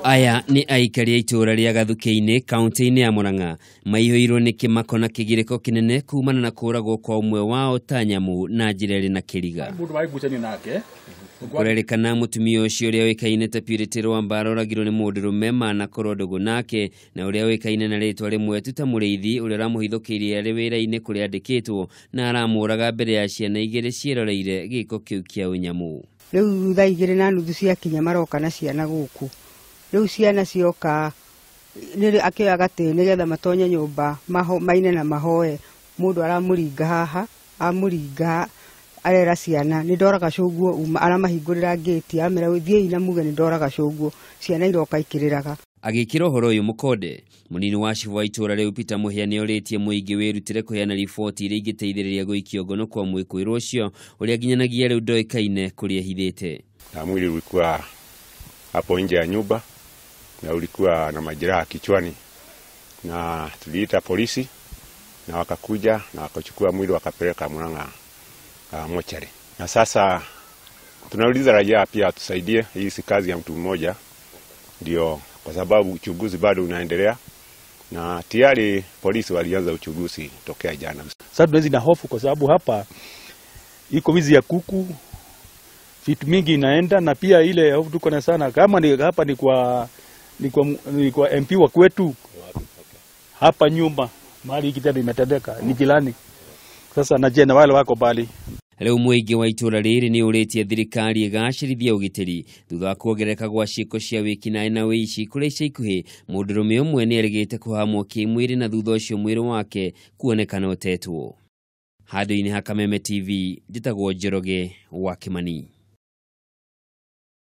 Aya nĩ aikari a itũũra rĩa Gathukĩ-inĩ kaunti-inĩ ya Murang'a maihũirwo nĩ kĩmako na kĩgirĩko kĩnene kumana na kũragwo kwa ũmwe wao ta nyamũ na njĩra ĩrĩ na kĩriga. Kũrerĩkana mũtumia ũcio ũrĩa ũĩkaine ta Purity Rwamba aroragirwo nĩ mũndũrũme manakorwo ndũgũ nake na ũrĩa ũĩkaine na rĩtwa rĩmwe tu ta Mũrĩithi ũrĩa ũramũhithũkĩirie arĩ wĩra-inĩ kũrĩa andĩkĩtwo na aramũraga mbere ya ciana igĩrĩ ciĩroreire gĩko kĩu kĩa ũnyamũ. Rĩu 2:30 ciakinya maroka na ciana gũkũ. Rĩu ciana cioka akĩoya gatĩ nĩgetha matonye nyũmba maine na mahoe. Mũndũ aramũringa haha, amũringa arera ciana nĩ ndoraga cũguo uma aramahingũrĩra ngĩti amera thiĩi na muge nĩ ndoraga cũguo, ciana iroka ikĩrĩraga. Agĩkĩra ũhoro ũyũ mũkonde, mũnini wa cibũ wa itũũra rĩu Peter Mũhĩa nĩorĩtie mũingĩ wĩrutĩre kũheana riboti iria ingĩteithĩrĩria gũikio ngono kwa mwĩkũĩrwo ũcio ũrĩa nginyanagia rĩu ndoĩkaine kũrĩa ehithĩte. Na mwili ulikuwa hapo nje ya nyumba na ulikuwa na majeraha kichwani, na tuliita polisi na wakakuja na wakachukua mwili wakapeleka Murang'a mochari. Na sasa tunauliza raia pia tusaidie, hii si kazi ya mtu mmoja, ndio kwa sababu uchunguzi bado unaendelea na tayari polisi walianza uchunguzi tokea jana. Sasa tunaishi na hofu kwa sababu hapa iko wizi ya kuku, vitu mingi inaenda, na pia ile hofu tuko na sana kama ni hapa ni kwa MP wa kwetu hapa nyumba mahali kitendo imetendeka ni jirani. Sasa na jena wale wako bali. Rĩu mũingĩ wa itũũra rĩrĩ nĩ ũrĩtie thirikari ĩgacĩrithie ũgitĩri thutha wa kuongerereka gwa ciĩko cia wĩkinaĩ na ũici kũrĩa ica ikuhĩ mũndũrũme ũmwe nĩ erĩgĩte kũhamwo kĩmwĩrĩ na thutha ũcio mwĩrĩ wake kuonekana ũtetwo. Handũ-inĩ ha Kameme TV, njĩtagwo Njoroge wa Kĩmani.